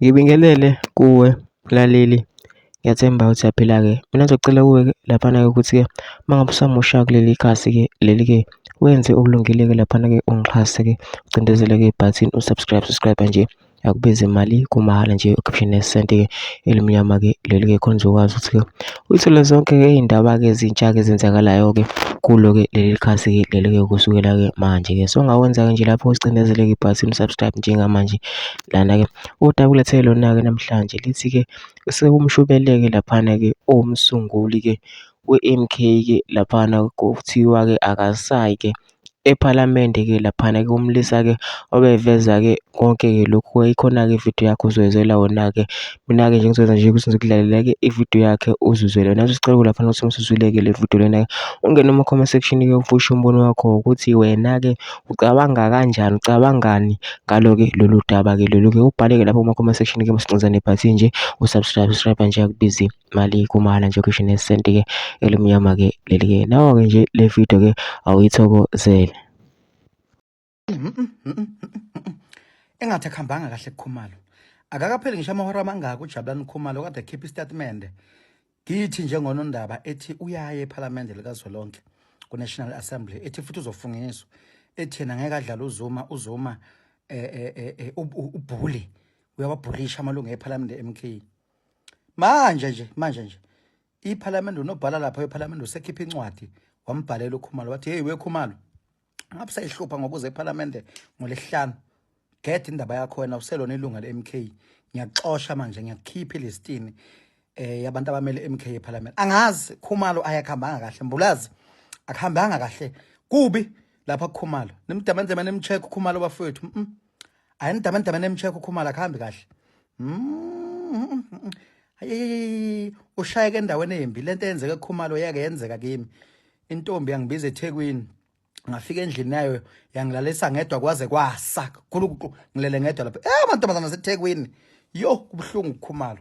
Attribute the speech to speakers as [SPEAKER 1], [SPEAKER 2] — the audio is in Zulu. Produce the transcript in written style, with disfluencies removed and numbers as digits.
[SPEAKER 1] Ngibingelele kuwe mlaleli, ngiyathemba ukuthi uyaphila-ke. Mina ngizocela kuwe-ke laphana-ke ukuthi-ke uma ngabe usamusha kuleli khasi-ke leli-ke wenze okulungile-ke laphana-ke ungixhase-ke ucindezele-ke ibhathini u-subscribe, subscribe nje akubizi mali kumahhala nje ukhiphe nesenti-ke elimnyama-ke leli-ke khona uzokwazi ukuthi-ke uyithole zonke-ke iy'ndaba-ke ezintsha-ke ezenzakalayo-ke kulo-ke leli khasi-ke leli-ke kusukela-ke manje-ke. So ungawenza-ke nje lapho ucindezele-ke ibhathini u-subscribe njengamanje lana-ke. Udaba ulethe lona-ke namhlanje lithi-ke sekumshubele-ke laphana-ke owumsunguli-ke we-M_K-ke laphana kuthiwa-ke akasayi-ke ephalamende-ke laphana-ke umlisa-ke obeveza-ke konke-ke lokhu ikhona-ke ividiyo yakhe uzoyizwela wona-ke. Mina-ke nje ngizokwenza nje ukuthi ngizokudlalela-ke ividiyo yakhe uzizwele wena. Sicela laphana ukuthi usuzwile-ke le vidiyo lena-ke ungene kuma-comment section-ke ufushe umbono wakho ukuthi wena-ke ucabanga kanjani, ucabangani ngalo-ke lolu daba-ke lolu-ke. Ubhale-ke lapho kuma-comment section-ke masicinza nebhathini nje u-subscribe, subscribe nje akubizi mali kumahhala nje kusho nesenti-ke elimnyama-ke leli-ke. Nawo-ke nje le video-ke awuyithokozele.
[SPEAKER 2] Engathi akuhambanga kahle kuKhumalo. Akakapheli ngisho amahora amangaka uJabulani Khumalo kade ekhipha isitatimende kithi njengonondaba ethi uyaye ePhalamende likazwelonke ku-National Assembly ethi futhi uzofungiswa ethi yena ngeke adlale uZuma uZuma eh, eh, eh, eh ubhuli uyawabhulisha amalungu ePhalamende MK manje nje manje nje iPhalamende unobhala lapha ePhalamende usekhipha incwadi wambhalela uKhumalo wathi hey weKhumalo ngabe sayihlupha ngokuza ePhalamende ngolesihlanu get indaba yakho wena uselona ilunga le-MK ngiyaxosha manje ngiyakhipha elistini eh yabantu abamele MK ePhalamende angazi Khumalo ayakhambanga kahle Mbulazi akuhambanga kahle kubi lapha kuKhumalo nimdamandema nimcheck uKhumalo bafowethu mm ayinidamandama nimcheck uKhumalo akuhambi kahle mm hayi ushayeke endaweni embi lento eyenzeke kuKhumalo yake yenzeka kimi intombi yangibiza eThekwini ngafika endlini yayo yangilalisa ngedwa kwaze kwasa khulu ngilele ngedwa lapha eh amantombazana aseThekwini yo kubuhlungu ukukhumalo.